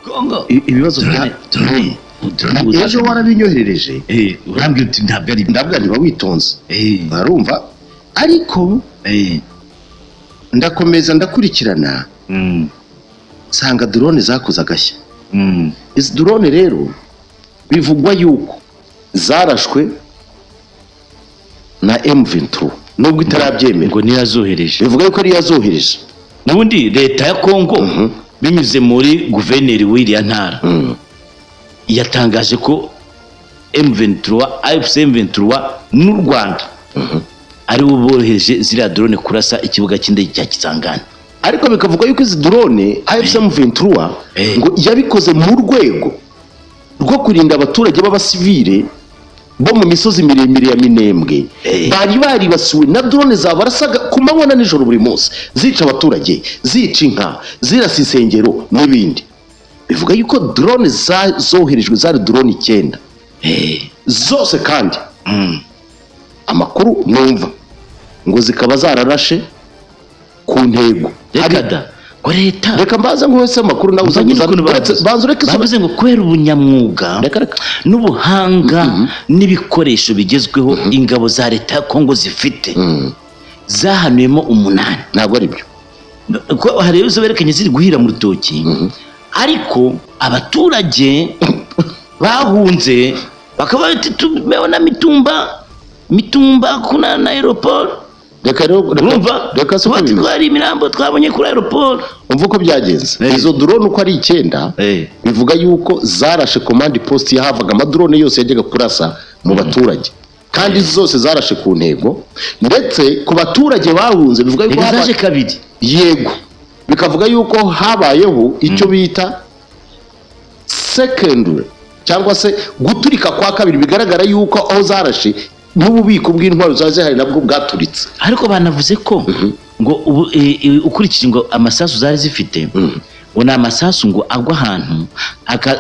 Kongo. Ibibazo bya Drone, drone, drone. Ejo warabinyoherereje. Urambwira uti ntabwo ari byo. Ndavuga ntiba witonze, barumva, ariko ndakomeza ndakurikirana, nsanga drone zakoze agashya. Izi drone rero bivugwa yuko zarashwe na M23, nubwo itarabyemera. Ngo niyo yazohereje. Bivuga yuko ariyo yazohereje. N'ubundi leta ya Kongo, binyuze muri guverineri w'iriya ntara, yatangaje ko M23, AFC M23 n'u Rwanda ari bo boroheje ziriya drone kurasa ikibuga cy'indege cya Kisangani. Ariko bikavuga yuko izi drone AFC M23 ngo yabikoze mu rwego rwo kurinda abaturage b'abasivile bo mu misozi miremire ya Minembwe, bari baribasiwe na drone zabarasaga ku manywa na nijoro buri munsi, zica abaturage, zica inka, zirasa insengero n'ibindi. Bivuga yuko drone zoherejwe zari drone 9 zose, kandi amakuru numva ngo zikaba zararashe ku ntego. Reka da, ngo leta Reka mbaze nguhese amakuru nawe uza. Umva nyine ukuntu bavuze. Banza ureke. Bavuze ngo kubera ubunyamwuga Reka, reka. n'ubuhanga n'ibikoresho bigezweho ingabo za leta ya Kongo zifite, zahanuyemo 8. Ntabwo ari byo. Ko hari izo berekanye ziri guhira mu rutoki, ariko abaturage bahunze bakaba bati: "Tumeona mitumba, mitumba kuna na aéroport." Reka rero, reka. Urumva? Reka, si uko Bati bimeze. hari imirambo twabonye kuri aéroport. Umva uko byagenze. Izo drone uko ari 9, bivuga yuko zarashe command post yahavaga amadrone yose yajyaga kurasa mu baturage, kandi zose zarashe ku ntego. Ndetse ku baturage bahunze, bivuga yuko Reka, zaje kabiri. Yego, bikavuga yuko habayeho icyo bita secondary cyangwa se guturika kwa kabiri. Bigaragara yuko aho zarashe n'ububiko bw'intwaro zari zihari nabwo bwaturitse. Ariko banavuze ko ngo ubu ukurikije ngo amasasu zari zifite, ngo ni amasasu ngo agwa ahantu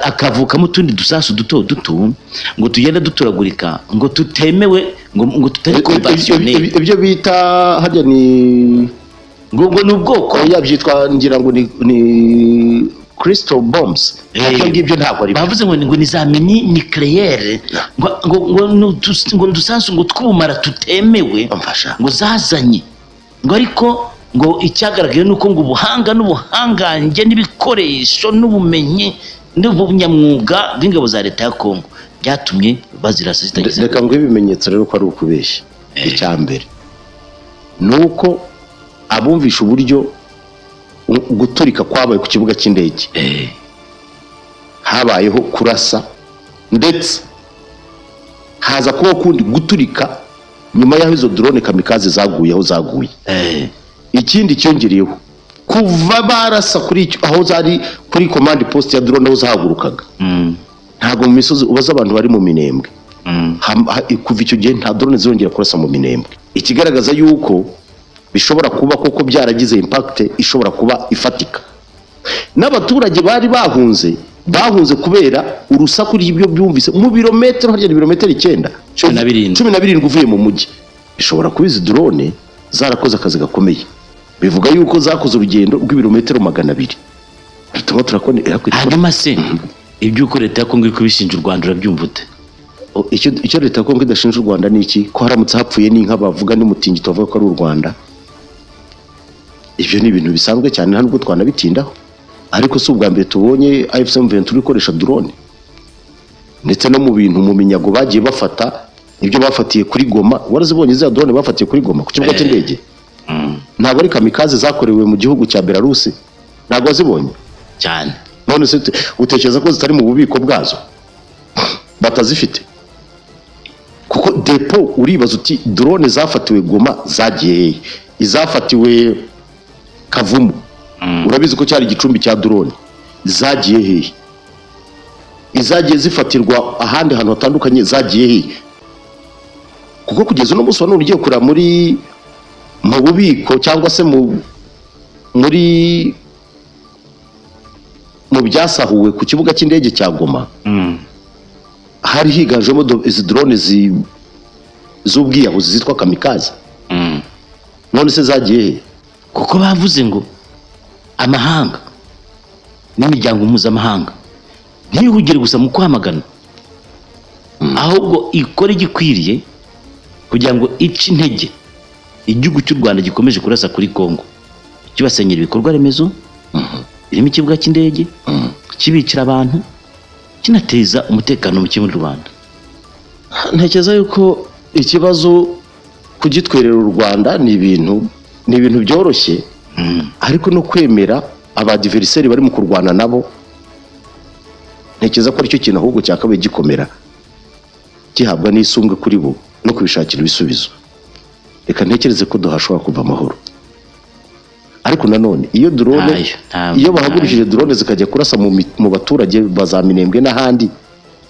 akavukamo utundi dusasu duto duto ngo tugenda duturagurika, ngo tutemewe, ngo tutari conventionnel. Ibyo bita harya ni Ngo ni ubwoko Oya, byitwa, ngira ngo ni cluster bombs. Ibyo ngibyo ntabwo ari byo. Bavuze ngo ni za mini nucléaire, ngo ni udusasu ngo tw'ubumara tutemewe. Mfasha. Ngo zazanye, ngo ariko ngo icyagaragaye ni uko ngo ubuhanga n'ubuhangange n'ibikoresho n'ubumenyi n'ubunyamwuga bw'ingabo za leta ya Kongo byatumye bazirasa zitagize. Reka nguhe ibimenyetso rero ko ari ukubeshya. Icya mbere ni uko abumvisha uburyo guturika kwabaye ku kibuga cy'indege, habayeho kurasa, ndetse haza kubaho kundi guturika nyuma y'aho izo drone kamikaze zaguye aho zaguye. Ikindi cyongereyeho, kuva barasa kuri aho zari kuri command post ya drone aho zahagurukaga, ntabwo mu misozi, ubaza abantu bari mu Minembwe, kuva icyo gihe nta drone zirongera kurasa mu Minembwe. Ikigaragaza yuko bishobora kuba koko byaragize impact ishobora kuba ifatika, n'abaturage bari bahunze, bahunze kubera urusaku rw'ibyo byumvise mu birometero, harya ni ibirometero 9? 17. 17 uvuye mu mujyi. Bishobora kuba izi drone zarakoze akazi gakomeye. Bivuga yuko zakoze urugendo rw'ibirometero 200. Bituma turakone. Hanyuma se iby'uko leta ya Kongo iri kubishinja u Rwanda, urabyumva ute? Icyo leta ya Kongo idashinja u Rwanda ni iki? Ko haramutse hapfuye n'inka bavuga n'umutingito bavuga ko ari u Rwanda. Ibyo ni ibintu bisanzwe cyane, nta nubwo twanabitindaho. Ariko si ubwa mbere tubonye AFC M23 ikoresha drone, ndetse no mu bintu, mu minyago bagiye bafata, ibyo bafatiye kuri Goma. Warazibonye ziriya drone bafatiye kuri Goma ku kibuga cy'indege? Ntabwo ari kamikaze zakorewe mu gihugu cya Belarus? Ntabwo wazibonye? Cyane. None se utekereza ko zitari mu bubiko bwazo, batazifite? Kuko depo, uribaza uti: "Drone zafatiwe Goma zagiye hehe?" Izafatiwe Kavumu, urabizi ko cyari igicumbi cya drone, zagiye hehe? Izagiye zifatirwa ahandi hantu hatandukanye zagiye hehe? Kuko kugeza uno munsi wa none ugiye kureba mu bubiko cyangwa se mu byasahuwe ku kibuga cy'indege cya Goma, hari higanjemo izi drone z'ubwiyahuzi zitwa kamikaze. None se zagiye he? Kuko bavuze ngo amahanga N'imiryango mpuzamahanga ntihugire gusa mu kwamagana, ahubwo ikore igikwiriye kugira ngo ice intege igihugu cy'u Rwanda gikomeje kurasa kuri Kongo, kibasenyera ibikorwa remezo birimo ikibuga cy'indege, kibicira abantu, kinateza umutekano muke muri Rwanda. Ntekereza yuko ikibazo kugitwerera u Rwanda ni ibintu byoroshye, ariko no kwemera aba adversaires bari mu kurwana nabo, ntekereza ko aricyo kintu ahubwo cyakabaye gikomera, gihabwa n'isumbwe kuri bo no kubishakira ibisubizo. Reka ntekereze ko duhashobora kuva amahoro, ariko nanone iyo drone Ntayo, ntabwo, iyo bahagurishije drone zikajya kurasa mu baturage ba za Minembwe n'ahandi,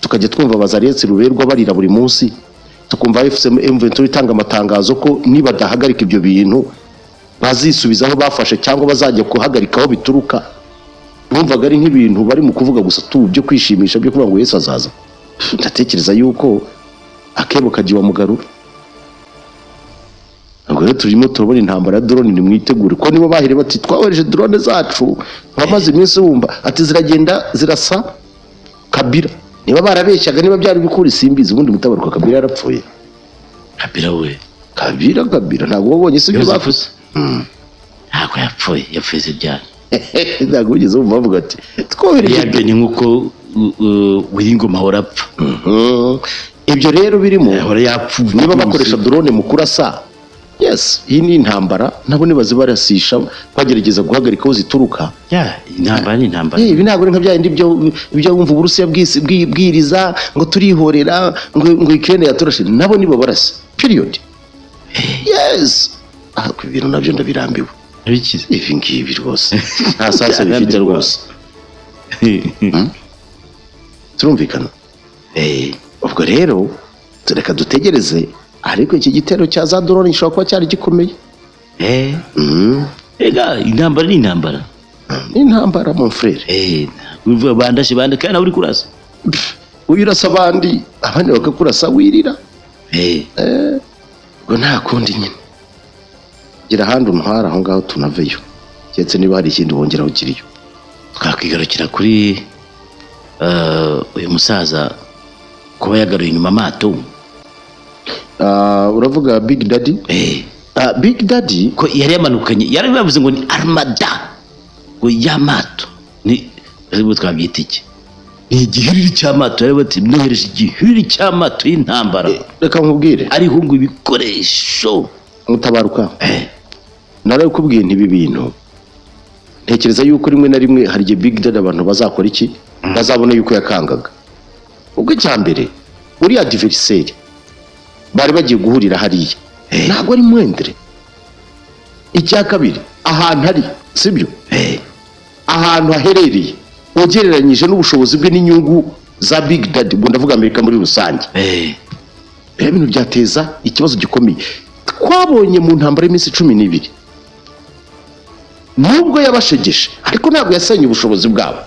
tukajya twumva bazaretse ruberwa barira buri munsi, tukumva AFC M23 itanga amatangazo ko nibadahagarika ibyo bintu bazisubiza aho bafashe cyangwa bazajya guhagarika aho bituruka, bumvaga ari nk'ibintu bari mu kuvuga gusa tu byo kwishimisha, byo kuvuga ngo Yesu azaza. Ndatekereza yuko akebo kagiwa mugarura. Ubwo rero turimo turabona intambara ya drone. Nimwitegure ko nibo bahire bati twabohereje drone zacu, bamaze iminsi wumva ati ziragenda zirasa Kabila. Niba barabeshyaga, niba byari bikuri, simbizi. Ubundi mutabaruka Kabila yarapfuye. Kabila we? Kabila, Kabila ntabwo wabonye si ibyo Yozefu bavuze? Se? Ntabwo yapfuye, yapfuye se ryari? Ntabwo wigeze wumva bavuga ati twohereje Yabyo ni nk'uko Wiringoma ahora apfa. Ibyo rero birimo ahora yapfuye. Niba bakoresha drone mu kurasa, yes, iyi ni intambara nabo nibazibarasisha bagerageza guhagarika aho zituruka. Ya, intambara ni intambara. Ibi ntabwo ari nka bya bindi byo wumva Uburusiya bwiriza ngo turihorera, ngo Ukraine yaturashe. Nabo nibo barasa, period. Yes, ah, ku ibintu nabyo ndabirambiwe. Bikize. Ibi ngibi rwose nta sens bifite rwose. Turumvikana? Ubwo rero reka dutegereze, ariko iki gitero cya za drone gishobora kuba cyari gikomeye. Ega intambara ni intambara. Ni intambara, mon frère. Uvuga bandashe bande kandi nawe uri kurasa. Uyu urasa abandi, abandi bakakurasa wirira. Ubwo nta kundi nyine, gira ahandi untwara aho ngaho tunaveyo, keretse niba hari ikindi wongeraho kiriyo. Twakwigarukira kuri uyu musaza kuba yagaruye inyuma amato. Ah, uravuga Big Daddy? Eh. Ah, Big Daddy. Ko yari yamanukanye, yari bavuze ngo ni armada, ngo y'amato, ni ubwo twabyita iki, ni igihiriri cy'amato. Yari bati nohereje igihiriri cy'amato y'intambara Reka nkubwire. ariho ngo ibikoresho. Mutabaruka, narakubwiye nti ibi bintu ntekereza yuko rimwe na rimwe hari igihe Big Daddy abantu bazakora iki, bazabona yuko yakangaga. Ubwo icya mbere, uriya adversaire bari bagiye guhurira hariya ntabwo ari mwendere. Icya kabiri, ahantu ari sibyo, ahantu haherereye ugereranyije n'ubushobozi bwe n'inyungu za Big Daddy, ubwo ndavuga Amerika muri rusange, rero ibintu byateza ikibazo gikomeye. Twabonye mu ntambara y'iminsi 12, nubwo yabashegeshe, ariko ntabwo yasenye ubushobozi bwabo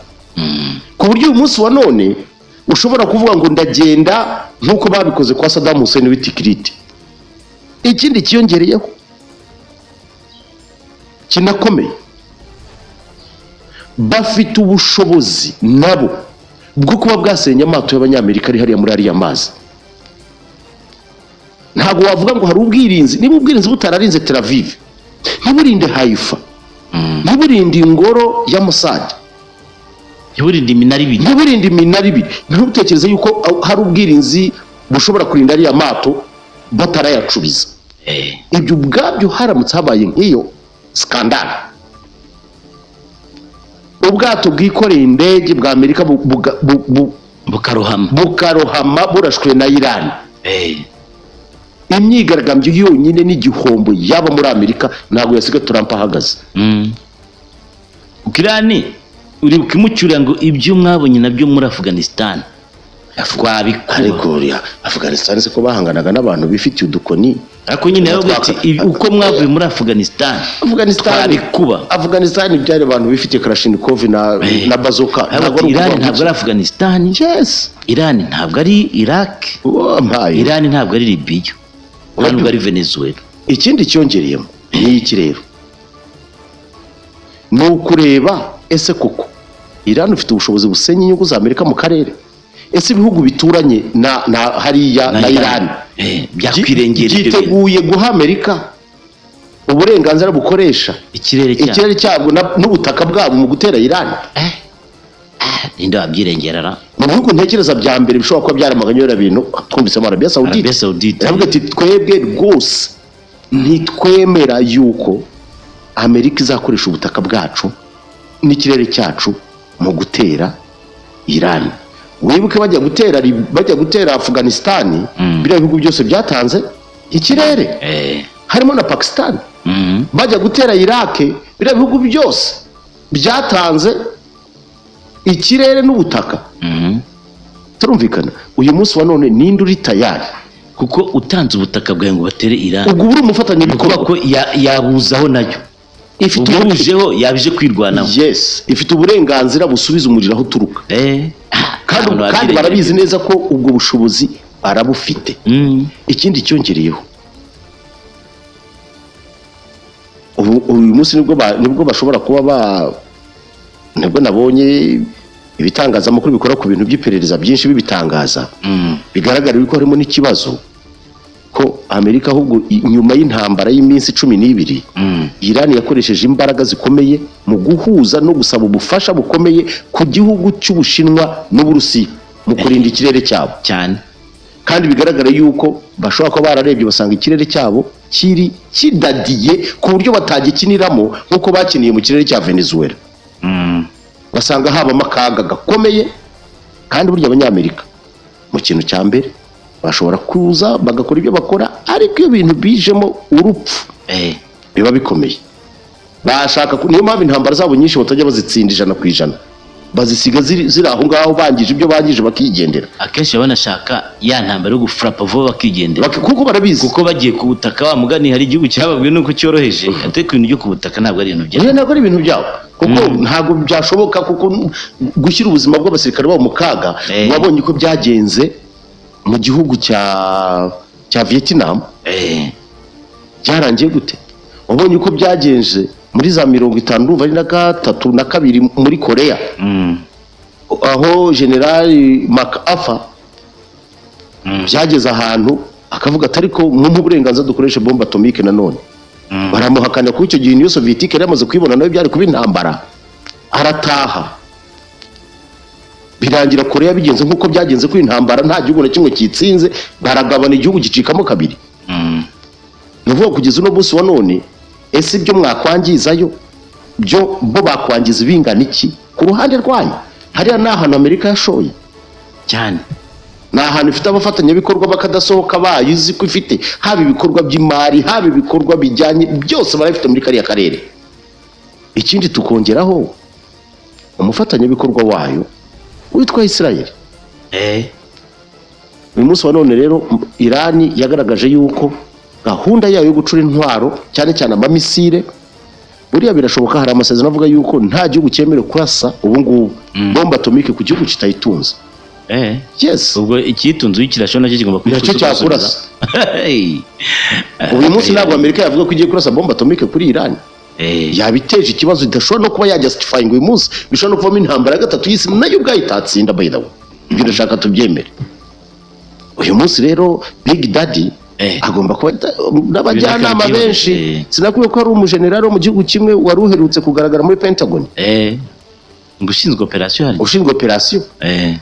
ku buryo uyu munsi wa none ushobora kuvuga ngo ndagenda nk'uko babikoze kwa Saddam Hussein w'i Tikrit. Ikindi kiyongereyeho kinakomeye, bafite ubushobozi nabo bwo kuba bwasenya amato y'Abanyamerika ari hariya muri ariya mazi. Ntabwo wavuga ngo hari ubwirinzi niba ubwirinzi butararinze Tel Aviv, ntiburinde Haifa, ntiburinde ingoro ya Mossad, ntiburinde iminara ibiri, ntiburinde iminara ibiri, ntutekereze yuko hari ubwirinzi bushobora kurinda ariya mato batarayacubiza. Ibyo ubwabyo, haramutse habaye nk'iyo scandale, ubwato bwikoreye indege bwa Amerika bukarohama, bukarohama burashwe na Irani, imyigaragambyo yonyine n'igihombo yaba muri Amerika ntabwo yasiga Trump ahagaze. Kuko Irani uri kuyimucyurira ngo ibyo mwabonye nabyo muri Afghanistan twabikuba. Ariko uriya Afghanistan se ko bahanganaga n'abantu bifitiye udukoni? Ariko nyine yavuga ati uko mwavuye muri Afghanistan Afghanistan twabikuba. Afghanistan byari abantu bifitiye Kalashnikov na bazooka. Ntabwo ntabwo ari Irani ukuvuga ntabwo ari Afghanistan. Irani ntabwo ari Iraq. Wampaye. Irani ntabwo ari Libya, ntabwo ari Venezuela. Ikindi cyongereyemo ni iki rero? Ni ukureba ese koko Iran ifite ubushobozi busenya inyungu za Amerika mu karere? Ese ibihugu bituranye na hariya na Iran Byakwirengera ibyo bintu. byiteguye guha Amerika uburenganzira bukoresha ikirere cyabo ikirere cyabwo n'ubutaka bwabo mu gutera Iran? Ninde wabyirengera ra? Mu bihugu ntekereza bya mbere bishobora kuba byaramaganye biriya bintu, twumvisemo Arabia Saudite. Arabia Saudite. Iravuga ati: "Twebwe rwose ntitwemera yuko Amerika izakoresha ubutaka bwacu n'ikirere cyacu mu gutera Iran." Wibuke bajya gutera Afghanistan, biriya bihugu byose byatanze ikirere, harimo na Pakistan. Bajya gutera Iraq, biriya bihugu byose byatanze ikirere n'ubutaka. Turumvikana? Uyu munsi wa none ninde uri tayari? Kuko utanze ubutaka bwawe ngo batere Iran, ubwo uba uri kuba umufatanyabikorwa. ko yabuzaho nayo. Ifite ubwo bujeho yabije kwirwanaho. Yes, ifite uburenganzira busubiza umuriro aho uturuka. Kandi Abantu kandi babyirengera. barabizi neza ko ubwo bushobozi barabufite. Ikindi cyongereyeho, ubu uyu munsi nibwo bashobora kuba ba nibwo nabonye ibitangazamakuru bikora ku bintu by'iperereza byinshi bibitangaza, bigaragara yuko harimo n'ikibazo ko Amerika ahubwo nyuma y'intambara y'iminsi 12, Iran yakoresheje imbaraga zikomeye mu guhuza no gusaba ubufasha bukomeye ku gihugu cy'Ubushinwa n'Uburusiya mu kurinda ikirere cyabo. Kandi bigaragara yuko bashobora kuba bararebye basanga ikirere cyabo kiri kidadiye ku buryo batagikiniramo nk'uko bakiniye mu kirere cya Venezuela. Basanga habamo akaga gakomeye. Kandi burya Abanyamerika mu kintu cya mbere bashobora kuza bagakora ibyo bakora, ariko iyo ibintu bijemo urupfu biba bikomeye. Bashaka niyo mpamvu intambara zabo nyinshi batajya bazitsinda 100%, bazisiga ziri aho ngaho, bangije ibyo bangije bakigendera. Akenshi baba banashaka ya ntambara yo gufurapa vuba bakigendera. Kuko barabizi. Kuko bagiye ku butaka, wa mugani hari igihugu cyababwiye nuko cyoroheje, ariko ibintu byo ku butaka ntabwo ari ibintu byabo. Ntabwo ari ibintu byabo, kuko ntabwo byashoboka, kuko gushyira ubuzima bw'abasirikare babo mu kaga, wabonye ko byagenze mu gihugu cya Vietnam. Byarangiye gute? Wabonye uko byagenze muri za 53 ndumva ari na gatatu na kabiri muri Korea, aho General MacArthur byageze ahantu akavuga ati: "Ariko mumpe uburenganzira dukoreshe bombe atomique." Nanone baramuhakanira, kuko icyo gihe Union Soviétique yari yamaze kuyibona, nayo byari kuba intambara, arataha. Birangira Korea bigenze nk'uko byagenze kuri intambara, nta gihugu na kimwe kitsinze, baragabana igihugu gicikamo kabiri. Ni ukuvuga kugeza uno munsi wa none, ese ibyo mwakwangizayo byo bo bakwangiza bingana iki ku ruhande rwanyu? Hariya ni ahantu Amerika yashoye. Ni ahantu ifite abafatanyabikorwa bakadasohoka bayo, izi ko ifite haba ibikorwa by'imari, haba ibikorwa bijyanye, byose barabifite muri kariya karere. Ikindi tukongeraho umufatanyabikorwa wayo witwa Israel. Uyu munsi wa none rero Irani yagaragaje yuko gahunda yayo yo gucura intwaro, cyane cyane amamisire, buriya birashoboka, hari amasezerano avuga yuko nta gihugu cyemerewe kurasa ubu ngubu bombe atomique ku gihugu kitayitunze. Yes. Ubwo ikitunze ukirasho nacyo kigomba Nacyo cyakurasa. Hey. Uyu munsi ntabwo Amerika yavuga ko igiye kurasa bombe atomique kuri Irani, yabiteje ikibazo idashobora no kuba yajustifying uyu munsi, bishobora no kuvamo intambara ya gatatu y'isi nayo ubwayo itatsinda. By the way, ibyo ndashaka tubyemere. Uyu munsi rero Big Daddy agomba kuba n'abajyanama Ibintu benshi. Sinakwiye ko ari umujenerali wo mu gihugu kimwe wari uherutse kugaragara muri Pentagon, Ngo ushinzwe operation hari. Ushinzwe operation.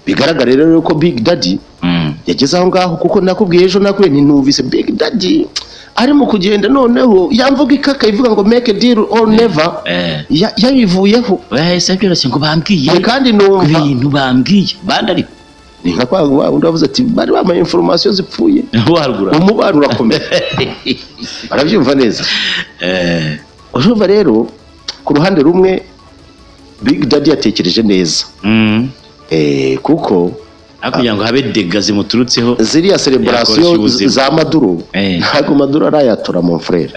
Bigaragara rero ko Big Daddy yageze aho ngaho, kuko nakubwiye ejo, nakubwiye nti numvise Big Daddy arimo kugenda, noneho yamvuga ikaka ivuga ngo "make a deal or never", yabivuyeho. Bahise byoroshye ngo bambwiye Kandi ku numva bintu bambwiye bandi, ariko ni nka kwa wa wundi wavuze ati bari bamaye information zipfuye. Warugura. Umubano urakomeye, barabyumva neza. Urumva rero ku ruhande rumwe Big Daddy yatekereje neza, kuko Aho kugira ngo habe dégâts zimuturutseho, ziriya celebration yakoroshya ubuzima. za Maduro, ntabwo Maduro arayatora, mon frère.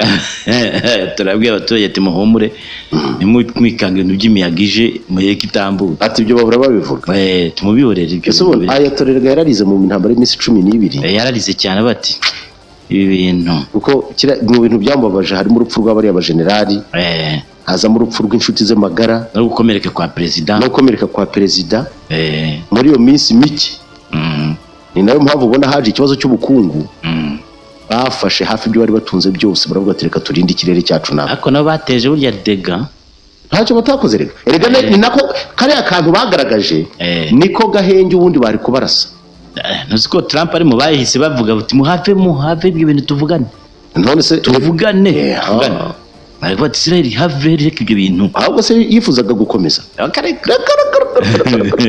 Turabwira abaturage ati: "Muhumure, ntimwikanga ibintu by'imiyaga ije, mureke itambuke." Ati ibyo bahora babivuga. Tumubihorere ibyo Ese ubu bintu. Ayatorerwa yararize mu ntambara y'iminsi 12. Yararize cyane bati ibi bintu. Kuko mu bintu byambabaje harimo urupfu rw'abariya bajenerali. Hazamo urupfu rw'inshuti ze magara. No gukomereka kwa perezida. No gukomereka kwa perezida muri iyo minsi mike. Ni nayo mpamvu ubona haje ikibazo cy'ubukungu. Bafashe hafi ibyo bari batunze byose, baravuga ati: "Reka turinde ikirere cyacu nabo." Ariko nabo bateje burya dégâts. Ntacyo batakoze rega. Erega ni nako kariya kantu bagaragaje, niko gahenge ubundi bari kubarasa. Ntuzi ko Trump ari mu bahise bavuga bati: "Muhave, muhave ibyo bintu, tuvugane." None se Tuvugane. Tuvugane. Baravuga bati: "Israel, have, reka ibyo bintu." Ahubwo se yifuzaga gukomeza? Reka.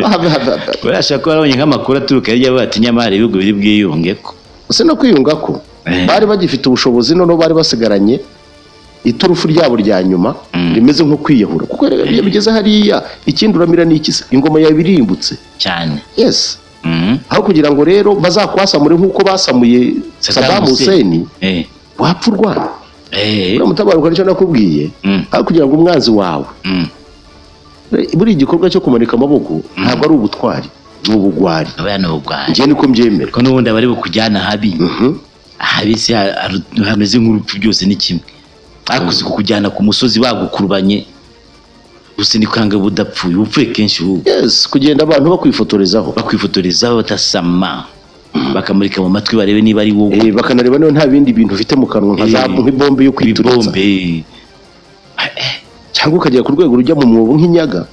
Have, have, have. Barashaka ko barabonye nk'amakuru aturuka hirya, bati: "Nyamara ibihugu biri bwiyunge ko." Ese no kwiyunga ko bari bagifite ubushobozi, noneho bari basigaranye iturufu ryabo rya nyuma rimeze nko kwiyahura, kuko erega iyo bigeze hariya ikindi uramira ni iki se? Ingoma yawe irimbutse. Cyane. Yes. Aho kugira ngo rero bazakwasamure nk'uko basamuye Saddam Hussein, wapfa urwana. Uriya mutabaruka, nicyo nakubwiye. Aho kugira ngo umwanzi wawe, buriya igikorwa cyo kumanika amaboko ntabwo ari ubutwari, ni ubugwari. Aba ni ubugwari. Njye niko mbyemera. Ko n'ubundi abari bukujyana habi, habi se hameze nk'urupfu, byose ni kimwe. Ariko uzi kukujyana ku musozi bagukurubanye gusa, ni kwanga budapfuye, upfuye kenshi ahubwo. Yes, kugenda abantu bakwifotorezaho. Bakwifotorezaho batasama, bakamurika mu matwi barebe niba ari wowe. Bakanareba niba nta bindi bintu ufite mu kanwa nka za nk'ibombe yo kwituritsa. Ibibombe. Cyangwa ukagera ku rwego rujya mu mwobo nk'inyaga.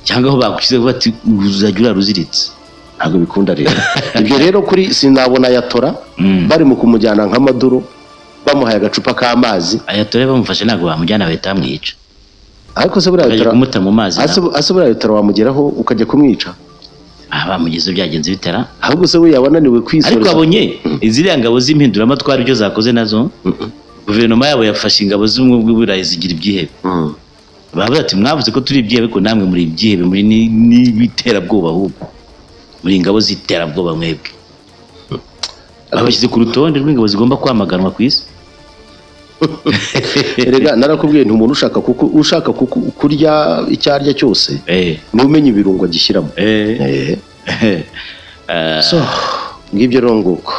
Cyangwa aho bagushyize bati: "Uzajya urara uziritse." Ntabwo bikunda rero ibyo. Rero kuri sinabona Ayatollah bari mu kumujyana nka Maduro, bamuhaye agacupa k'amazi. Ayatollah bamufashe ntabwo bamujyana, bahita bamwica. Ariko se buriya Bakajya Ayatollah kumuta mu mazi. Ase buriya Ayatollah wamugeraho ukajya kumwica? Ah, bamugezeho byagenze bitera. Ahubwo se we yaba ananiwe Ariko kwisoreza? wabonye ziriya ngabo z'impinduramatwara ibyo zakoze nazo? Guverinoma yabo yafashe ingabo z'ubumwe bw'Uburayi zigira ibyihebe. Bavuga ati: "Mwavuze ko turi ibyihebe, ariko namwe muri ibyihebe, muri n'ibiterabwoba, ahubwo muri ingabo z'iterabwoba mwebwe." Babashyize ku rutonde rw'ingabo zigomba kwamaganwa ku isi. Erega narakubwiye nti umuntu ushaka kuku, ushaka kurya icyo arya cyose, niwe umenya ibirungo agishyiramo. So ngibyo rero nguko.